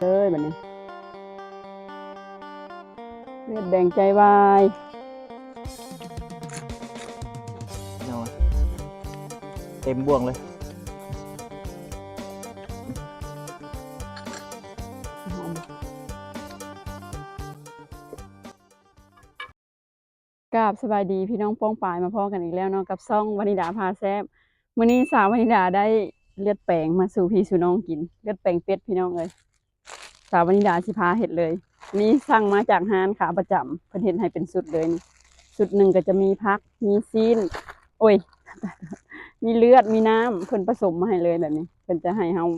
ເລີຍບັດນີ້ ເລືອດແດງໃຈວາຍ ເນາະ ເຕັມບ່ວງເລີຍ. ກາບສະບາຍດີພີ່ນ້ອງປ້ອງປາຍ ມາພໍ້ກັນອີກແລ້ວເນາະ ກັບຊ່ອງວານິດາພາແຊບ. ມື້ນີ້ສາວວານິດາໄດ້ເລືອດແປງມາສູ່ພີ່ສູ່ນ້ອງກິນ ເລືອດແປງເປັດພີ່ນ້ອງເອີຍ. ສາວວານິດາຊິພາເຮັດເລີຍ. ນີ້ສັ່ງມາຈາກຮ້ານຂາປະຈຳ ເພິ່ນເຮັດໃຫ້ເປັນຊຸດເລີຍນີ້. ຊຸດໜຶ່ງກໍຈະມີຜັກ ມີຊີ້ນ ໂອ້ຍ ມີເລືອດ ມີນ້ຳ ເພິ່ນປະສົມມາໃຫ້ເລີຍແບບນີ້. ເພິ່ນຈະໃຫ້ເຮົາ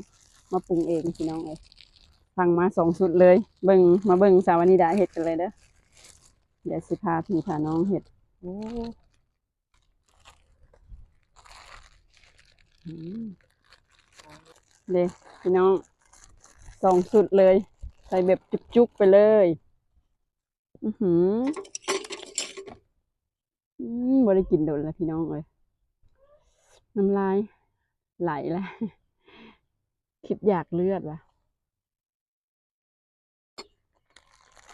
ມາປຸງເອງພີ່ນ້ອງເອີຍ. ສັ່ງມາສອງຊຸດເລີຍ. ເບິ່ງ ມາເບິ່ງສາວວານິດາເຮັດກັນເລີຍເດີ. ດຽວຊິພາພີ່ພານ້ອງເຮັດ. ໂອ້ ອືມ ເດ້ພີ່ນ້ອງ ສອງຊຸດເລີຍ ໃສ່ແບບຈຸກໆໄປເລີຍ. ອືຫື ອືມ ບໍ່ໄດ້ກິນດົນແລ້ວພີ່ນ້ອງເອີຍ ນ້ຳລາຍໄຫຼແລ້ວ ຄິດຢາກເລືອດວ່າ.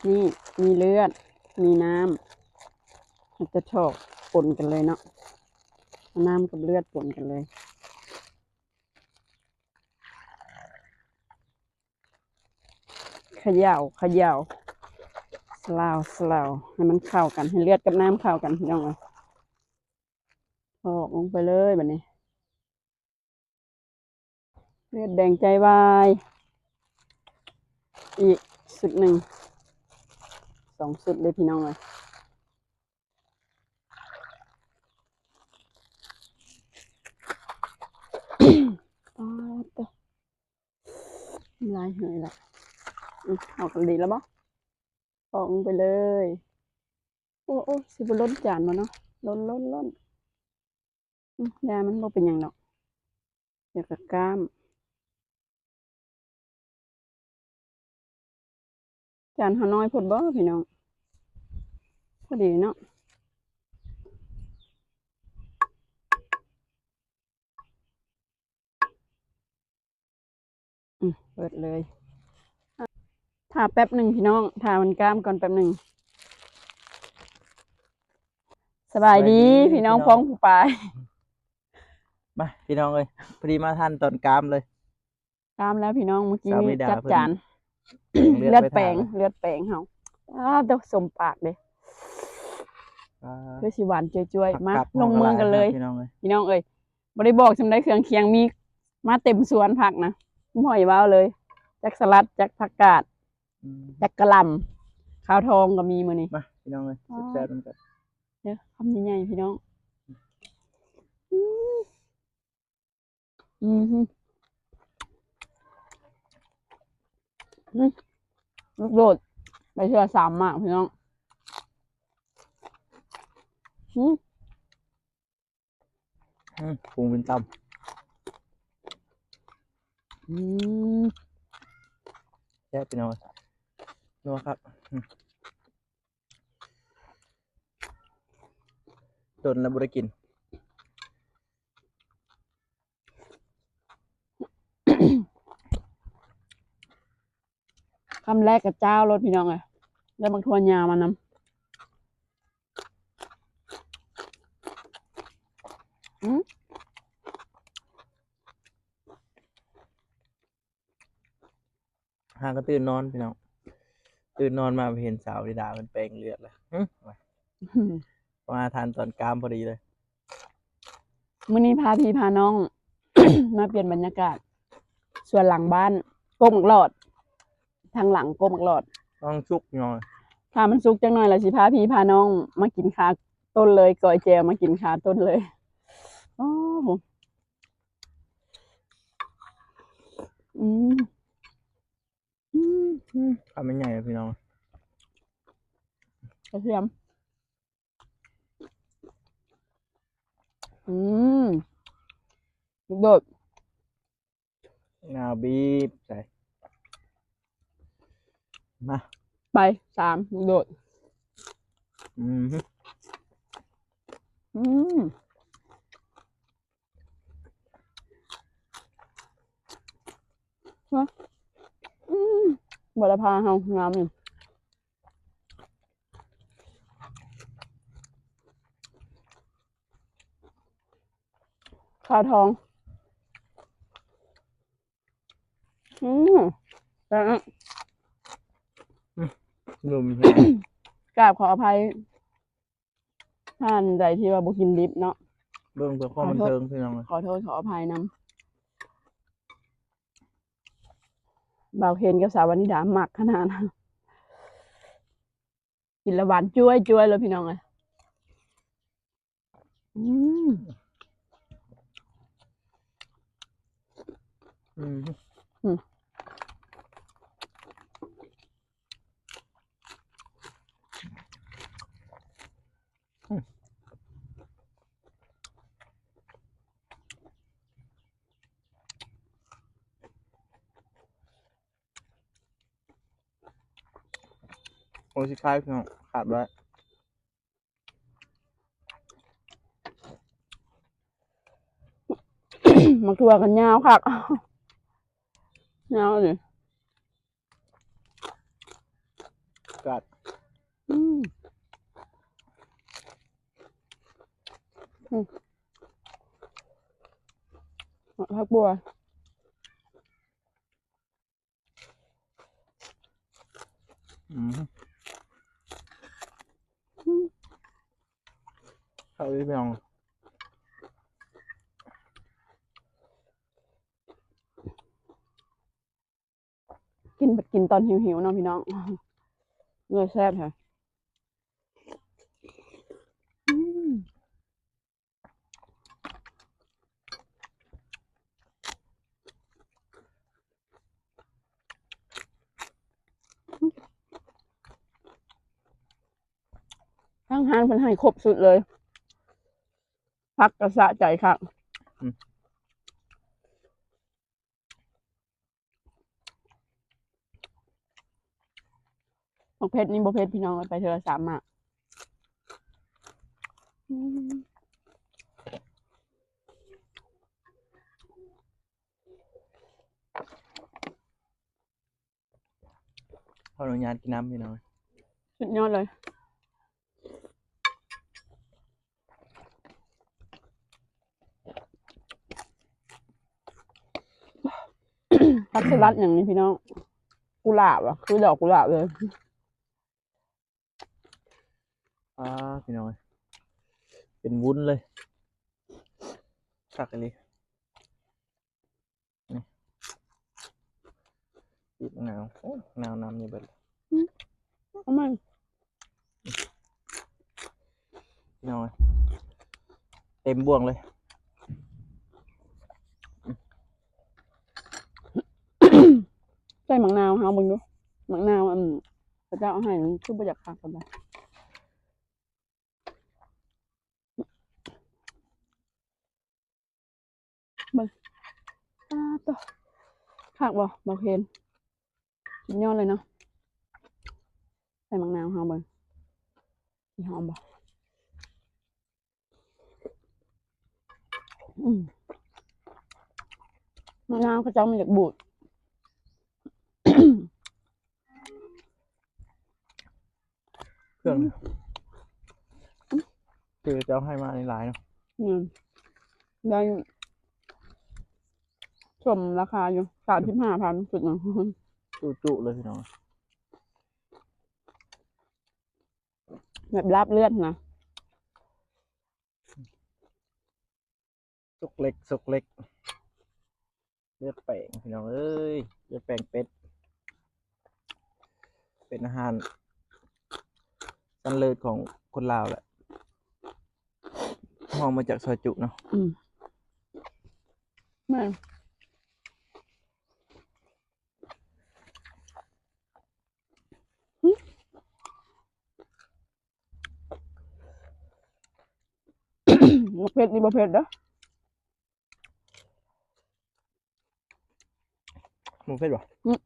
ນີ້ມີເລືອດ ມີນ້ຳ ເຮົາຈະຖອກປົນກັນເລີຍເນາະ ເອົານ້ຳກັບເລືອດປົນກັນເລີຍ. ຂະເຍົາ ຂະເຍົາ ສະລາວ ສະລາວ ໃຫ້ມັນເຂົ້າກັນ ໃຫ້ເລືອດກັບນ້ຳເຂົ້າກັນພີ່ນ້ອງເອີຍ. ຖອກລົງໄປເລີຍບັດນີ້. ເລືອດແດງໃຈວາຍ ອີກຊຸດໜຶ່ງ ສອງຊຸດເດ້ພີ່ນ້ອງເອີຍ. ປາດເຕີ ນ້ຳລາຍເຫີຍລະ. ອືມ ເອົາກັນດີລະບໍ່? ຖອກລົງໄປເລີຍ. ໂອ້ ໂອ້ ຊິບໍ່ຫຼົ່ນຈານບໍ່ເນາະ? ຫຼົ່ນ ຫຼົ່ນ ຫຼົ່ນ. ອືມ ຢ່າ ມັນບໍ່ເປັນຫຍັງດອກ. ດຽວກໍກ້າມ. ຈານເຮົານ້ອຍໂພດບໍ່ພີ່ນ້ອງ? ພໍດີເນາະ. ອືມ ເປີດເລີຍ. ຖ້າແປັບໜຶ່ງພີ່ນ້ອງ ຖ້າມັນກ້າມກ່ອນແປັບໜຶ່ງ. ສະບາຍດີ ສະບາຍດີພີ່ນ້ອງ ພີ່ນ້ອງປ້ອງຜູ້ປາຍ. ມາພີ່ນ້ອງເອີຍ ພໍດີມາທັນຕອນກ້າມເລີຍ. ກ້າມແລ້ວພີ່ນ້ອງ ມື້ກີ້ນີ້ຈັດຈານ ເລືອດແປງ ເລືອດແປງເຮົາ. ອ້າ ໂທ້ ສົມປາກເດ້. ອ່າ ຄືຊິຫວານຈ້ວຍໆ. ມາລົງມືກັນເລີຍພີ່ນ້ອງເອີຍ ພີ່ນ້ອງເອີຍ. ບໍ່ໄດ້ບອກສ່ຳໃດ ເຄື່ອງຄຽງມີມາເຕັມສວນຜັກນະ ບໍ່ໃຫ້ເວົ້າເລີຍ. ຈັກສະລັດ ຈັກຜັກກາດ ອືມ ຈັກກະຫຼ່ຳ ຂາວທອງກໍມີມື້ນີ້. ມາພີ່ນ້ອງເອີຍ ແຊບໆນຳກັນເດີ ຄຳໃຫຍ່ໆພີ່ນ້ອງ. ອືມ ອືມ ອືມ ລູກໂດດ ໄປເທື່ອສາມໝາກພີ່ນ້ອງ. ອືມ ອືມ ປຸງເປັນຕຳ. ອືມ ແຊບພີ່ນ້ອງ ນົວຄັກ. ອືມ ດົນແລ້ວບໍ່ໄດ້ກິນ. ຄຳແລກກະຈ້າວໂລດພີ່ນ້ອງເອີຍ ໄດ້ບັກຖົ່ວຍາວມານຳ. ອືມ ຫາກໍຕື່ນນອນພີ່ນ້ອງ ຕື່ນນອນມາໄປເຫັນສາວວານິດາເພິ່ນແປງເລືອດແລ້ວ. ຫື ມາທັນຕອນກ້າມພໍດີເລີຍ. ມື້ນີ້ພາພີ່ພານ້ອງມາປ່ຽນບັນຍາກາດ ສວນຫຼັງບ້ານ ກົກໝາກຫຼອດ ທາງຫຼັງກົກໝາກຫຼອດ ກຳລັງສຸກພີ່ນ້ອງ. ຖ້າມັນສຸກຈັກໜ່ອຍລະຊິພາພີ່ພານ້ອງມາກິນຄາຕົ້ນເລີຍ ກ້ອຍແຈ່ວມາກິນຄາຕົ້ນເລີຍ. ໂອ້ ອືມ ອືມ ຄຳໃຫຍ່ໆ ພີ່ນ້ອງ. ກະທຽມ ອືມ ລູກໂດດ ນາວບີບໃສ່ ມາ ໄປ ສາມ ລູກໂດດ. ອືມ ອືມ ຮະ ອືມ ບໍ່ໄດ້ພາເຮົາງາມຢູ່ ຂາວທອງ. ອືມ ແຊບເນາະ ອືມ ລົມແຮງ ກາບຂໍອະໄພ ທ່ານໃດທີ່ວ່າບໍ່ກິນດິບເນາະ ເບິ່ງເພື່ອຄວາມບັນເທີງ ຂໍໂທດ ພີ່ນ້ອງ ຂໍໂທດຂໍອະໄພນຳ. ບ່າວເຄນກັບສາວວະນິດາມັກຂະໜາດ ກິນແລ້ວຫວານຈ້ວຍໆ ເລີຍ ພີ່ນ້ອງເອີຍ. ອືມ ອືມ ອືມ ອືມ. ໂອ້ຍ ຊິຂາຍ ພີ່ນ້ອງ ຂາດບໍ່ໄດ້ ໝາກຖົ່ວກໍຍາວຄັກ ຍາວນີ້ ກາດ ອືມ ອືມ ໝາກຜັກບົວ. ອືມ ເຂົ້າອີກຢ່າງ ກິນ ກິນຕອນຫິວໆ ເນາະ ພີ່ນ້ອງ ເອີ ແຊບແທ້. ອືມ ທາງຮ້ານເພິ່ນໃຫ້ຄົບຊຸດເລີຍ ຜັກກໍສະໃຈຄັກ ອືມ. ໝາກເຜັດນີ້ບໍ່ເຜັດ ພີ່ນ້ອງເອີຍ ໄປເທື່ອລະສາມໝາກ ອືມ. ຂໍອະນຸຍາດກິນນ້ຳ ພີ່ນ້ອງ ສຸດຍອດເລີຍ ຜັກສະຫຼັດຫຍັງນີ້ ພີ່ນ້ອງ ກຸຫຼາບຫວາ ຄືດອກກຸຫຼາບເລີຍ ອ່າ ພີ່ນ້ອງເອີຍ ເປັນວຸ້ນເລີຍ ຄັກອີ່ຫຼີ. ນີ້ ບີບໝາກນາວ ໂອ້ ໜາວນຳນີ້ເບິດ ອືມ ເອົາໃໝ່ ພີ່ນ້ອງເອີຍ ເຕັມບ່ວງເລີຍ ໃສ່ໝາກນາວເຮົາເບິ່ງດູ ໝາກນາວ ອັນ ເຂົາເຈົ້າເອົາໃຫ້ ມັນຄືບໍ່ຢາກຄັກປານໃດ. ເບິ່ງ ປາດໂທ້ ຄັກບໍ່ ບ່າວເຄນ ສຸດຍອດເລີຍເນາະ ໃສ່ໝາກນາວເຮົາເບິ່ງ ຊິຫອມບໍ່ ອືມ ໝາກນາວເຂົາເຈົ້າມັນຢາກບູດ. ເຄື່ອງ ອືມ ທີ່ເຈົ້າໃຫ້ມານີ້ຫຼາຍເນາະ ແມ່ນ ໄດ້ສົມລາຄາຢູ່ ສາມສິບຫ້າພັນ ຊຸດໜຶ່ງ ຈຸໆ ເລີຍພີ່ນ້ອງ ແບບລາບເລືອດນະ. ສົກເລັກ ສົກເລັກ ເລືອດແປງ ພີ່ນ້ອງເອີຍ ເລືອດແປງເປັດ ເປັນອາຫານຊັ້ນເລີດຂອງຄົນລາວແຫຼະ ຮອງມາຈາກຊອຍຈຸເນາະ ອືມ ແມ່ນ. ໝາກເຜັດນີ້ບໍ່ເຜັດເດີ້ ບໍ່ເຜັດບໍ່? ອືມ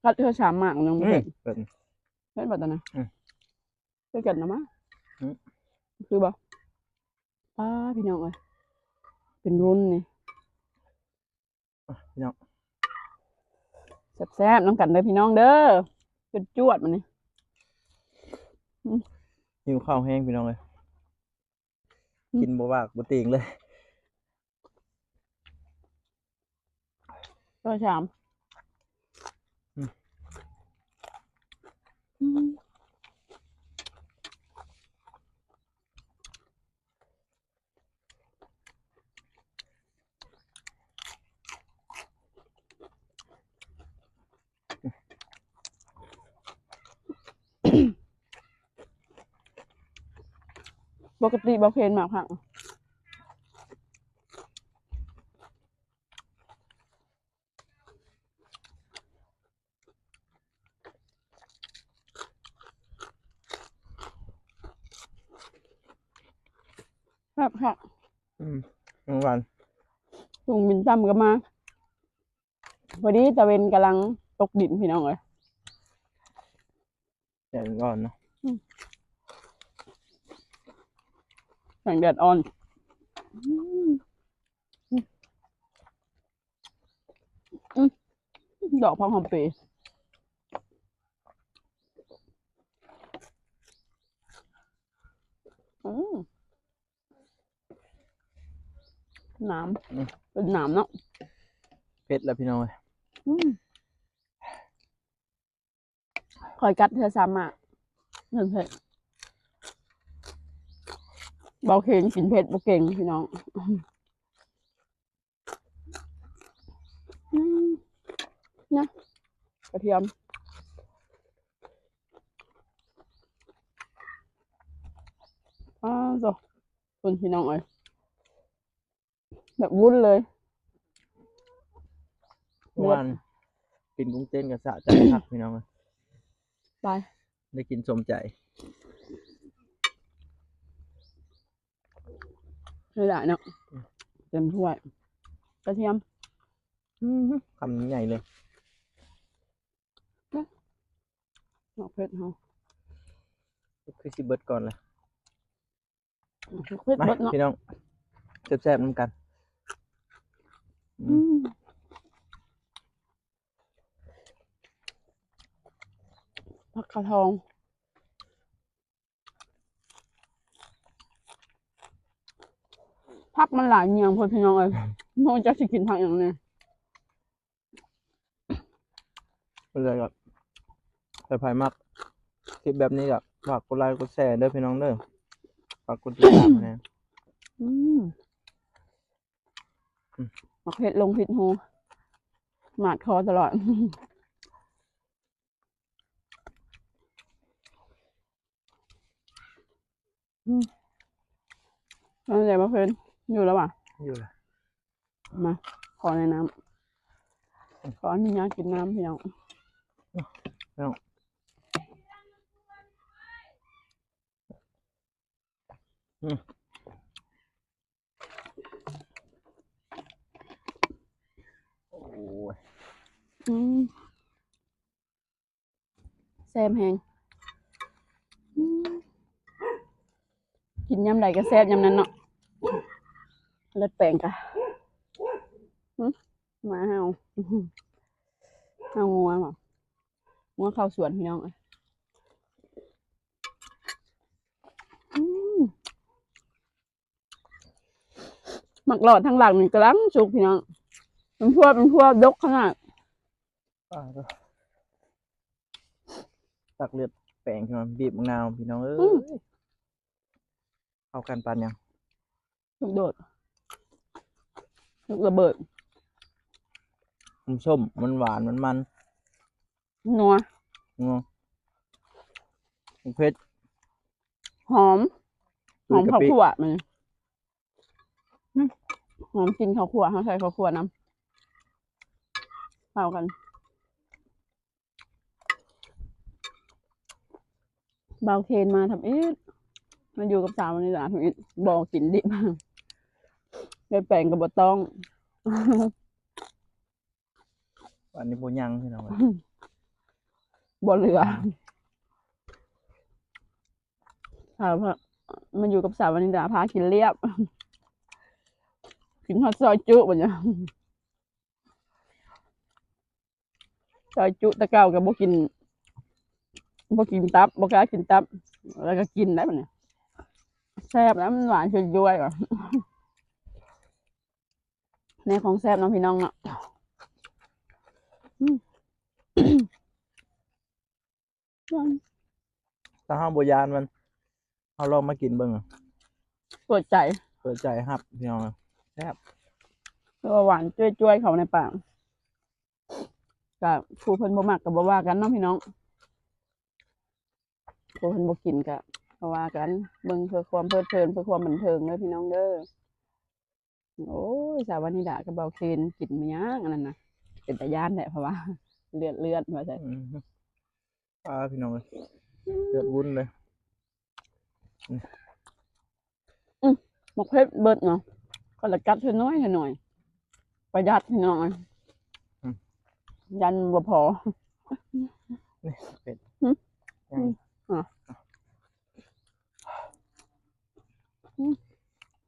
ກັດເທື່ອສາມໝາກຍັງບໍ່ເຜັດ ອືມ ເຜັດ ເຜັດບໍ່ຕອນນັ້ນ? ອືມ ເຜັດກັນນະມາ ອືມ ຄືບໍ່? ປ້າ ພີ່ນ້ອງເອີຍ ເປັນວຸ້ນນີ້. ອ່ະ ພີ່ນ້ອງ ແຊບໆນຳກັນເດີພີ່ນ້ອງເດີ ຈວດໆ ບາດນີ້. ຫິວເຂົ້າແຮງພີ່ນ້ອງເອີຍ ອືມ ກິນບໍ່ວາກບໍ່ຕີງເລີຍ. ຕໍ່ຊາມ ອືມ ອືມ. ປົກກະຕິບໍ່ເຄນໝາກຜັກ ແຊບໆ ອືມ ຫວານ ເພິ່ງບິນຕຳກັບມາ ພໍດີຕາເວັນກຳລັງຕົກດິນພີ່ນ້ອງເອີຍ ແດດອ່ອນເນາະ ອືມ ແສງແດດອ່ອນ ອືມ ອືມ ດອກຜັກຫອມເປ ອືມ ນ້ຳ ອືມ ເປັນນ້ຳເນາະ ເຜັດແລ້ວພີ່ນ້ອງເອີຍ ອືມ. ຂ້ອຍກັດເທື່ອສາມາດ ມັນເຜັດ ເບົາເຄນກິນເຜັດບໍ່ເກັ່ງພີ່ນ້ອງ ອືມ ນະ ກະທຽມ ອ້າວ ໂທ້ ເບິ່ງພີ່ນ້ອງເອີຍ ແບບວຸ້ນເລີຍ ເມື່ອວານກິນກຸ້ງເຕັ້ນກໍສະໃຈຄັກພີ່ນ້ອງເອີຍ ໄປ ໄດ້ກິນສົມໃຈ ຫຼາຍໆເນາະ ເຕັມຖ້ວຍ ກະທຽມ ອືມ ຄຳໃຫຍ່ເລີຍ ນະ ໝາກເຜັດເຮົາ ຄືຊິເບິດກ່ອນລະ ເຜັດເບິດເນາະ ມາພີ່ນ້ອງ ແຊບໆນຳກັນ ອືມ ອືມ ຜັກຂາວທອງ ຜັກມັນຫຼາຍໜ່ວຍໂພດພີ່ນ້ອງເອີຍ ບໍ່ຮູ້ຈັກຊິກິນຜັກຫຍັງແດ່. ເປັນໃດກໍ ໃຜໆມັກຄລິບແບບນີ້ກໍຝາກກົດໄລກົດແຊເດີພີ່ນ້ອງເດີ ຝາກກົດຕິດຕາມແດ່ ອືມ ອືມ ໝາກເຜັດລົງຜິດຫູ ໝາດຄໍຕະຫຼອດ ອືມ ເປັນໃດບໍ່ເພິ່ນ ຢູ່ແລ້ວຫວາ? ຢູ່ແລ້ວ ມາ ຂໍແນະນຳ ອືມ ຂໍອະນຸຍາດກິນນ້ຳພີ່ນ້ອງ ເນາະ ອືມ ໂອ້ຍ ອືມ ແຊບແຮງ ອືມ ກິນຍາມໃດກໍແຊບຍາມນັ້ນເນາະ ເລີດແປງກະ ຫື ໝາເຫົ່າ ເຫົ່າງົວບໍ ງົວເຂົ້າສວນພີ່ນ້ອງເອີຍ ອືມ. ໝາກຫຼອດທາງຫຼັງນີ້ກຳລັງສຸກພີ່ນ້ອງ ເປັນພວງເປັນພວງ ດົກຂະໜາດ ປາດໂທ້ ຕັກເລືອດແປງພີ່ນ້ອງ ບີບໝາກນາວພີ່ນ້ອງເອີຍ ອືມ ເຂົ້າກັນປານຫຍັງ ລູກໂດດ ລູກລະເບີດ ສົ້ມໆ ມັນຫວານ ມັນມັນ ນົວ ນົວ ເຜັດ ຫອມ ຫອມເຂົ້າຂົ້ວ ມັນ ຫອມກິ່ນເຂົ້າຂົ້ວ ເຮົາໃສ່ເຂົ້າຂົ້ວນຳ ເຂົ້າກັນ ບ່າວເຄນມາທຳອິດ ມາຢູ່ກັບສາວວານິດາທຳອິດ ບໍ່ກິນດິບ ໄດ້ແປງກໍບໍ່ຕ້ອງ. ອັນນີ້ບໍ່ຍັງພີ່ນ້ອງເອີຍ ບໍ່ເຫຼືອ ຖ້າວ່າມາຢູ່ກັບສາວວານິດາ ພາກິນລຽບ ກິນຮອດຊອຍຈຸບັດນີ້ ອືມ ຊອຍຈຸແຕ່ເກົ່າກໍບໍ່ກິນ ບໍ່ກິນຕັບ ບໍ່ກ້າກິນຕັບ ແລ້ວກໍກິນໄດ້ບັດນີ້ ແຊບນະ ມັນຫວານຈົນຍ້ວຍວ່າ ແນວຂອງແຊບເນາະພີ່ນ້ອງເນາະ ອືມ ຖ້າເຮົາບໍ່ຢ້ານມັນ ເຮົາລອງມາກິນເບິ່ງ ເປີດໃຈ ເປີດໃຈຮັບພີ່ນ້ອງ ແຊບ ຄືວ່າຫວານຈ້ວຍໆເຂົ້າໃນປາກ ກະຜູ້ເພິ່ນບໍ່ມັກກໍບໍ່ວ່າກັນເນາະພີ່ນ້ອງ ຜູ້ເພິ່ນບໍ່ກິນກໍບໍ່ວ່າກັນ ເບິ່ງເພື່ອຄວາມເພີດເພີນ ເພື່ອຄວາມບັນເທີງເດີພີ່ນ້ອງເດີ. ໂອ້ຍ ສາວວານິດາກັບບ່າວເຄນກິນມາຫຍັງອັນນັ້ນນະ ເປັນຕາຢ້ານແທ້ ເພາະວ່າເລືອດ ເລືອດວ່າຊັ້ນ ອືມ ອ່າ ພີ່ນ້ອງເອີຍ ເລືອດວຸ້ນເລີຍ ອືມ ໝາກເຜັດເບິດເນາະ ກໍລະກັດເທື່ອໜ້ອຍເທື່ອໜ້ອຍ ປະຢັດພີ່ນ້ອງເອີຍ ອືມ ຢ້ານບໍ່ພໍ ນີ້ເຜັດ ຫຶ ຍັງ ອືມ ອ່າ ອືມ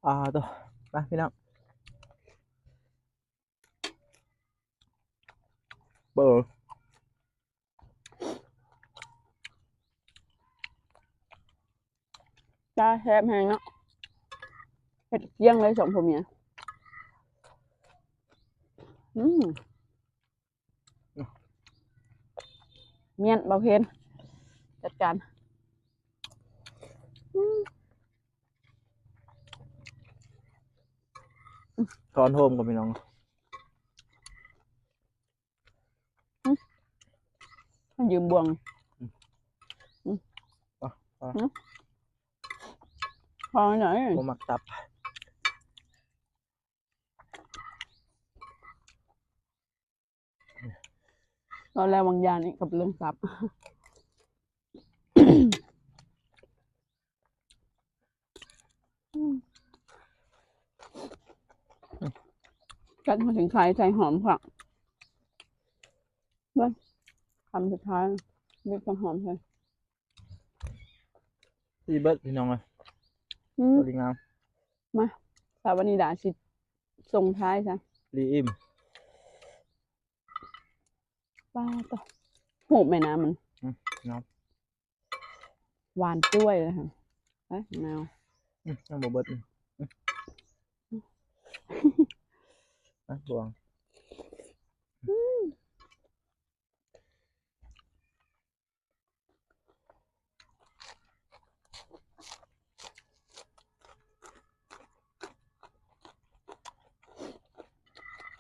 ອ່າ ໂຕ ມາພີ່ນ້ອງ ເບິ່ງ ຈ້າ ແຊບແຮງເນາະ ເຮັດກ້ຽງເລີຍສອງຜົວເມຍ ອືມ ມ້ຽນ ບ່າວເຄນ ຈັດການ ອືມ ຖອນໂຮມກ່ອນພີ່ນ້ອງ ອືມ ຢືມບ່ວງ ອືມ ອືມ ອ່ະ ອ່ະ ອືມ ພໍໜ້ອຍ ບໍ່ມັກຕັບ ຕອນແລກຫວັງຢ້ານອີກກັບເລື່ອງຕັບ ກັດມາເຖິງໄຂ່ໃສ່ຫອມຄັກ ເບິ່ງ ຄຳສຸດທ້າຍ ບີບຕົ້ນຫອມໃສ່ ອີເບິດພີ່ນ້ອງເອີຍ ອືມ ພໍດີງາມ ມາ ສາວວານິດາຊິສົ່ງທ້າຍຊະ ອີ່ມ ປາດໂທ້ ຮູບແມ່ນ້ຳມັນ ອືມ ງາມ ຫວານຈ້ວຍເລີຍຫັ້ນ ເອີຍ ແນວ ອືມ ຍັງບໍ່ເບິດ ອືມ ອ່ະ ບ່ວງ ອືມ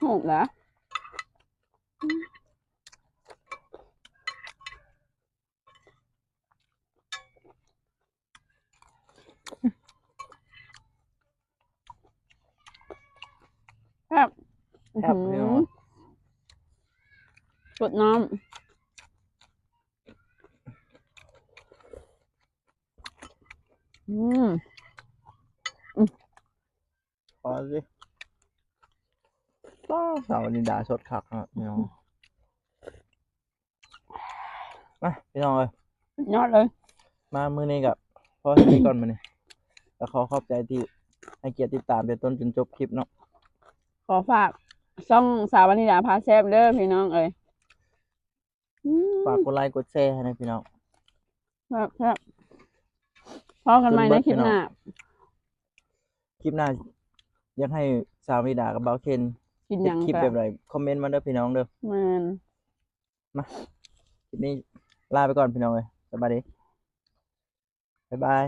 ຫອມນະ ແຊບ ແຊບ ອືມ ພີ່ນ້ອງ ສົດນ້ຳ ອືມ ອືມ ພໍຊິ ປ້າ ສາວວານິດາສົດຄັກເນາະ ພີ່ນ້ອງ ມາ ພີ່ນ້ອງເອີຍ ສຸດຍອດເລີຍ ມາມື້ນີ້ກໍພໍສ່ຳນີ້ກ່ອນມື້ນີ້ ກໍຂໍຂອບໃຈທີ່ໃຫ້ກຽດຕິດຕາມແຕ່ຕົ້ນຈົນຈົບຄລິບເນາະ ຂໍຝາກຊ່ອງສາວວານິດາພາແຊບເດີພີ່ນ້ອງເອີຍ ອືມ ຝາກກົດໄລກົດແຊໃຫ້ນະພີ່ນ້ອງ ແຊບໆ ພໍກັນໃໝ່ໃນຄລິບໜ້າ ຄລິບໜ້າ ຢາກໃຫ້ສາວວານິດາກັບບ່າວເຄນກິນຫຍັງ ເຮັດຄລິບແບບໃດ ຄອມເມັນມາເດີພີ່ນ້ອງເດີ ແມ່ນ ມາ ຄລິບນີ້ລາໄປກ່ອນພີ່ນ້ອງເອີຍ ສະບາຍດີ ບາຍບາຍ.